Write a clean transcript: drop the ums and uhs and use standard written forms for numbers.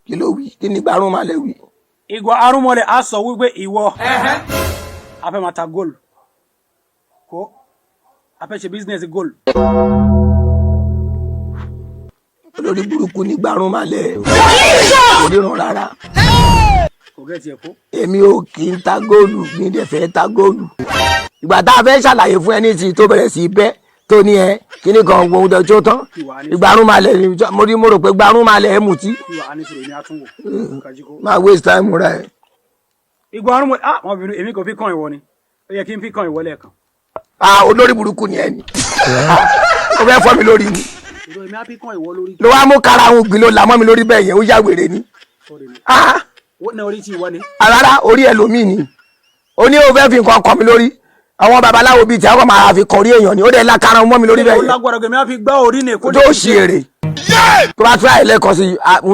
Kí ló wí? Kí ni gbárùn máa lẹ wí? Ìgbà arúmọlẹ̀ á sọ wípé ìwọ a fẹ́ máa ta gold kó a fẹ́ ṣe business gold. Olórí burúkú ní gbárùn máa lẹ, kò ríran rárá. Kò gẹ́ tiẹ̀ kó. Èmi ò kì í ta góòlù, mi dẹ̀ fẹ́ ta góòlù. Ìgbà tá a fẹ́ ṣàlàyé fún ẹ ní ti tó bẹ̀rẹ̀ sí í bẹ́ tó ní ẹ kíní kan wo ohun tó tán ìgbárùn máa lẹ, mo rí, mo rò pé gbárùn máa lẹ ẹ mutí. Ìwà á ní sọ̀rọ̀, èmi á tún wò kàjíkó. Máa waste time rẹ. Ìgbà arúmọlẹ̀, ah, wọn bínú, èmi kò fi kàn ìwọ ni, ó yẹ kí n fi kàn ìwọ lẹ́ẹ̀kan. Ah, olórí burúkú ni ẹ ní, ó fẹ́ fọ́ mi lórí ni. Ìró, èmi á fi kàn ìwọ lórí. Ló wá mú karahun gbin, ló là mọ́ mi lórí bẹ́ẹ̀ yẹn, ó yá wèrè ni. Sorry ni. Ah. Ó ní orí tí ìwọ ni. Rárá, orí ẹlòmíì ni. Ó ní ó fẹ́ fi nǹkan kàn mí lórí, àwọn babaláwo bíi tí àwọn máa fi kàn orí èèyàn ni, ó dẹ̀ la karahun mọ́ mi lórí bẹ́ẹ̀ Ó yẹn. lágbára, èmi á fi gbá orí ni kó Tó ṣe èrè tó bá tún àìlẹ́kọ̀ọ́ sí i.